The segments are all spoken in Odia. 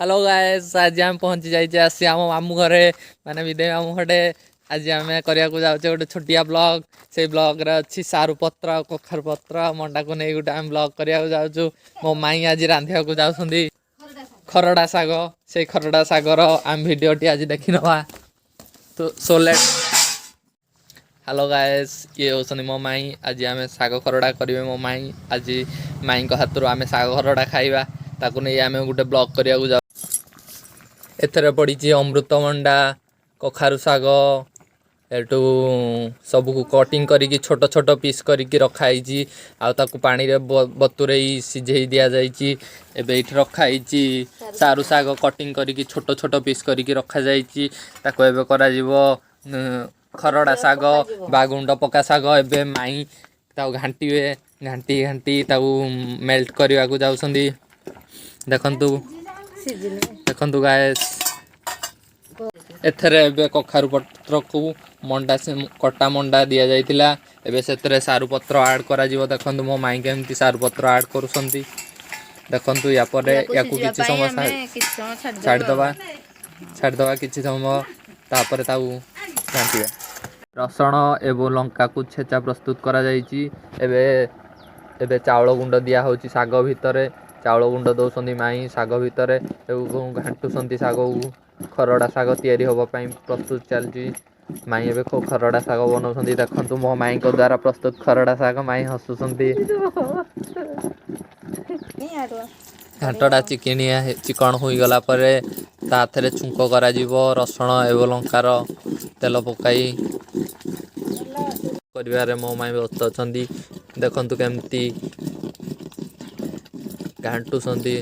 ହ୍ୟାଲୋ ଗାଏସ୍, ଆଜି ଆମେ ପହଞ୍ଚି ଯାଇଛେ ଆସି ଆମ ମାମୁଁ ଘରେ, ମାନେ ବିଦେଇ ମାମୁଁ ଘରେ। ଆଜି ଆମେ କରିବାକୁ ଯାଉଛେ ଗୋଟେ ଛୋଟିଆ ବ୍ଲଗ୍। ସେଇ ବ୍ଲଗ୍ରେ ଅଛି ସାରୁ ପତ୍ର ଆଉ କଖାରୁ ପତ୍ର ଆଉ ମଣ୍ଡାକୁ ନେଇ ଗୋଟେ ଆମେ ବ୍ଲଗ୍ କରିବାକୁ ଯାଉଛୁ। ମୋ ମାଇଁ ଆଜି ରାନ୍ଧିବାକୁ ଯାଉଛନ୍ତି ଖରଡ଼ା ଶାଗ। ସେଇ ଖରଡ଼ା ଶାଗର ଆମେ ଭିଡ଼ିଓଟି ଆଜି ଦେଖିନେବା। ତ ସୋ ଲେଟ୍। ହ୍ୟାଲୋ ଗାଏସ୍, ଇଏ ହେଉଛନ୍ତି ମୋ ମାଇଁ। ଆଜି ଆମେ ଶାଗ ଖରଡ଼ା କରିବେ ମୋ ମାଇଁ। ଆଜି ମାଇଁଙ୍କ ହାତରୁ ଆମେ ଶାଗ ଖରଡ଼ା ଖାଇବା। ତାକୁ ନେଇ ଆମେ ଗୋଟେ ବ୍ଲଗ୍ କରିବାକୁ ଯାଉ। ଏଥିରେ ପଡ଼ିଛି ଅମୃତଭଣ୍ଡା, କଖାରୁ ଶାଗ। ଏଠୁ ସବୁକୁ କଟିଂ କରିକି ଛୋଟ ଛୋଟ ପିସ୍ କରିକି ରଖା ହେଇଛି ଆଉ ତାକୁ ପାଣିରେ ବତୁରେଇ ସିଝେଇ ଦିଆଯାଇଛି। ଏବେ ଏଇଠି ରଖା ହେଇଛି ସାରୁ ଶାଗ, କଟିଂ କରିକି ଛୋଟ ଛୋଟ ପିସ୍ କରିକି ରଖାଯାଇଛି। ତାକୁ ଏବେ କରାଯିବ ଖରଡ଼ା ଶାଗ ବା ଗୁଣ୍ଡ ପକା ଶାଗ। ଏବେ ମାଇଁ ତାକୁ ଘାଣ୍ଟିବେ। ଘାଣ୍ଟି ଘାଣ୍ଟି ତାକୁ ମେଲ୍ଟ କରିବାକୁ ଯାଉଛନ୍ତି। ଦେଖନ୍ତୁ, ଦେଖନ୍ତୁ ଗାଏସ୍। ଏଥିରେ ଏବେ କଖାରୁ ପତ୍ରକୁ ମଣ୍ଡା, ସେ କଟା ମଣ୍ଡା ଦିଆଯାଇଥିଲା। ଏବେ ସେଥିରେ ସାରୁ ପତ୍ର ଆଡ଼୍ କରାଯିବ। ଦେଖନ୍ତୁ, ମୋ ମାଇଁ କେମିତି ସାରୁ ପତ୍ର ଆଡ଼୍ କରୁଛନ୍ତି ଦେଖନ୍ତୁ। ୟା ପରେ ୟାକୁ କିଛି ସମୟ ଛାଡ଼ିଦେବା, ଛାଡ଼ିଦେବା କିଛି ସମୟ। ତାପରେ ତାକୁ ଘାଣ୍ଟିବା। ରସୁଣ ଏବଂ ଲଙ୍କାକୁ ଛେଚା ପ୍ରସ୍ତୁତ କରାଯାଇଛି। ଏବେ ଏବେ ଚାଉଳ ଗୁଣ୍ଡ ଦିଆହେଉଛି ଶାଗ ଭିତରେ। ଚାଉଳ ଗୁଣ୍ଡ ଦେଉଛନ୍ତି ମାଇଁ ଶାଗ ଭିତରେ ଏବଂ ଘାଣ୍ଟୁଛନ୍ତି ଶାଗକୁ। ଖରଡ଼ା ଶାଗ ତିଆରି ହେବା ପାଇଁ ପ୍ରସ୍ତୁତ ଚାଲିଛି। ମାଇଁ ଏବେ ଖରଡ଼ା ଶାଗ ବନାଉଛନ୍ତି। ଦେଖନ୍ତୁ, ମୋ ମାଇଁଙ୍କ ଦ୍ୱାରା ପ୍ରସ୍ତୁତ ଖରଡ଼ା ଶାଗ। ମାଇଁ ହସୁଛନ୍ତି। ଘାଣ୍ଟଟା ଚିକିଣିଆ ଚିକଣ ହୋଇଗଲା ପରେ ତାଥିରେ ଛୁଙ୍କ କରାଯିବ ରସୁଣ ଏବଂ ଲଙ୍କାର ତେଲ ପକାଇ କରିବାରେ ମୋ ମାଇଁ ବ୍ୟସ୍ତ ଅଛନ୍ତି। ଦେଖନ୍ତୁ, କେମିତି ଘାଣ୍ଟୁଛନ୍ତି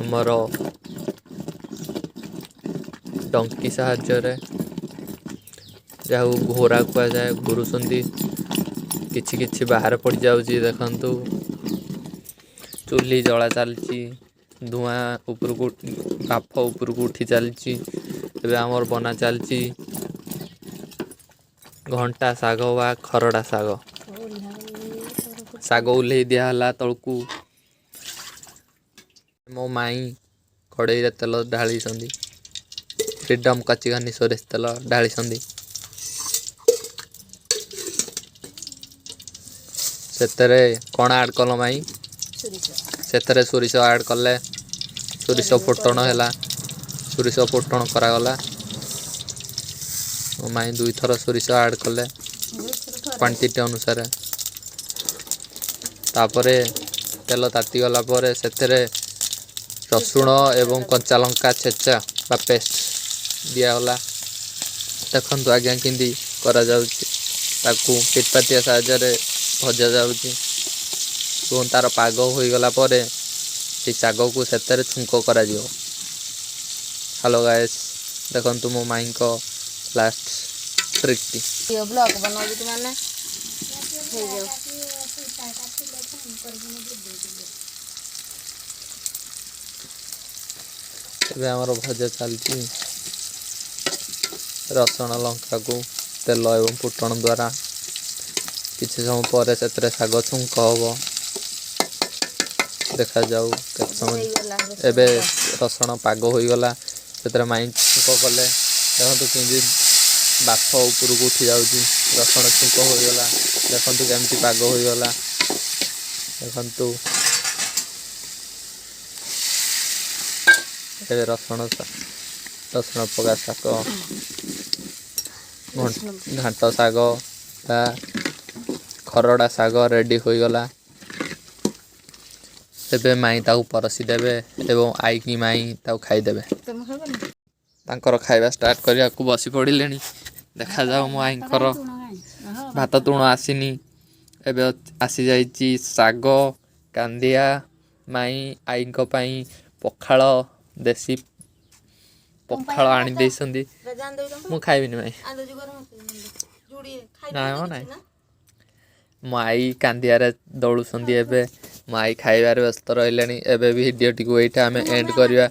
ଆମର ଡଙ୍କି ସାହାଯ୍ୟରେ, ଯାହାକୁ ଘୋରା କୁହାଯାଏ। ଘୁରୁଛନ୍ତି, କିଛି କିଛି ବାହାରେ ପଡ଼ିଯାଉଛି। ଦେଖନ୍ତୁ, ଚୁଲି ଜଳା ଚାଲିଛି, ଧୂଆଁ ଉପରକୁ, ବାଫ ଉପରକୁ ଉଠି ଚାଲିଛି। ଏବେ ଆମର ବନା ଚାଲିଛି ଘଣ୍ଟା ଶାଗ ବା ଖରଡ଼ା ଶାଗ। ଶାଗ ଓହ୍ଲେଇ ଦିଆହେଲା ତଳକୁ। ମୋ ମାଇଁ କଡ଼େଇରେ ତେଲ ଢାଳିଛନ୍ତି। ଫ୍ରିଡ଼ମ୍ କଚିଘନି ସୋରିଷ ତେଲ ଢାଳିଛନ୍ତି। ସେଥିରେ କ'ଣ ଆଡ଼୍ କଲ ମାଇଁ? ସେଥିରେ ସୋରିଷ ଆଡ଼୍ କଲେ। ସୋରିଷ ଫୁଟଣ ହେଲା, ସୋରିଷ ଫୁଟଣ କରାଗଲା। ମୋ ମାଇଁ ଦୁଇଥର ସୋରିଷ ଆଡ଼୍ କଲେ କ୍ୱାଣ୍ଟିଟି ଅନୁସାରେ। ତାପରେ ତେଲ ତାତିଗଲା ପରେ ସେଥିରେ ରସୁଣ ଏବଂ କଞ୍ଚା ଲଙ୍କା ଛେଚା ବା ପେଷ୍ଟ ଦିଆଗଲା। ଦେଖନ୍ତୁ ଆଜ୍ଞା, କେମିତି କରାଯାଉଛି। ତାକୁ ପିଟପାତିଆ ସାହାଯ୍ୟରେ ଭଜା ଯାଉଛି ଏବଂ ତାର ପାଗ ହୋଇଗଲା ପରେ ସେଇ ଶାଗକୁ ସେଥିରେ ଛୁଙ୍କ କରାଯିବ। ହ୍ୟାଲୋ ଗାଏସ୍, ଦେଖନ୍ତୁ ମୋ ମାଇଁଙ୍କ ଲାଷ୍ଟ ଟ୍ରିକ୍ଟି। ବ୍ଲଗ୍ ବନାଉଛି ମାନେ ହେଇଯାଉ। ଏବେ ଆମର ଭଜା ଚାଲିଛି ରସୁଣ ଲଙ୍କାକୁ ତେଲ ଏବଂ ଫୁଟଣ ଦ୍ୱାରା। କିଛି ସମୟ ପରେ ସେଥିରେ ଶାଗ ଛୁଙ୍କ ହେବ। ଦେଖାଯାଉ କେତେ ସମୟ। ହେଇଗଲା। ଏବେ ରସୁଣ ପାଗ ହୋଇଗଲା। ସେଥିରେ ମାଇଁ ଛୁଙ୍କ କଲେ। ଦେଖନ୍ତୁ, କେମିତି ବାଫ ଉପରକୁ ଉଠି ଯାଉଛି। ରସୁଣ ଛୁଙ୍କ ହୋଇଗଲା। ଦେଖନ୍ତୁ, କେମିତି ପାଗ ହୋଇଗଲା। ଦେଖନ୍ତୁ, ଏବେ ରସୁଣ ପକା ଶାଗ, ଘାଣ୍ଟ ଶାଗ ବା ଖରଡ଼ା ଶାଗ ରେଡ଼ି ହୋଇଗଲା। ଏବେ ମାଇଁ ତାକୁ ପରସି ଦେବେ ଏବଂ ଆଇକି ମାଇଁ ତାକୁ ଖାଇଦେବେ। ତମେ ଖାଇବନି? ତାଙ୍କର ଖାଇବା ଷ୍ଟାର୍ଟ କରିବାକୁ ବସି ପଡ଼ିଲେଣି। ଦେଖାଯାଉ। ମୋ ଆଇଙ୍କର ଭାତ ତୁଣ ଆସିନି। ଏବେ ଆସିଯାଇଛି ଶାଗ କାନ୍ଦିଆ। ମାଇଁ ଆଈଙ୍କ ପାଇଁ ପଖାଳ, ଦେଶୀ ପଖାଳ ଆଣି ଦେଇଛନ୍ତି। ମୁଁ ଖାଇବିନି ମାଇଁ। ନାଇଁ ମ ନାଇଁ। ମୋ ଆଈ କାନ୍ଦିଆରେ ଦଳୁଛନ୍ତି। ଏବେ ମୋ ଆଈ ଖାଇବାରେ ବ୍ୟସ୍ତ ରହିଲେଣି। ଏବେ ଭିଡ଼ିଓଟିକୁ ଏଇଠି ଆମେ ଏଣ୍ଡ କରିବା।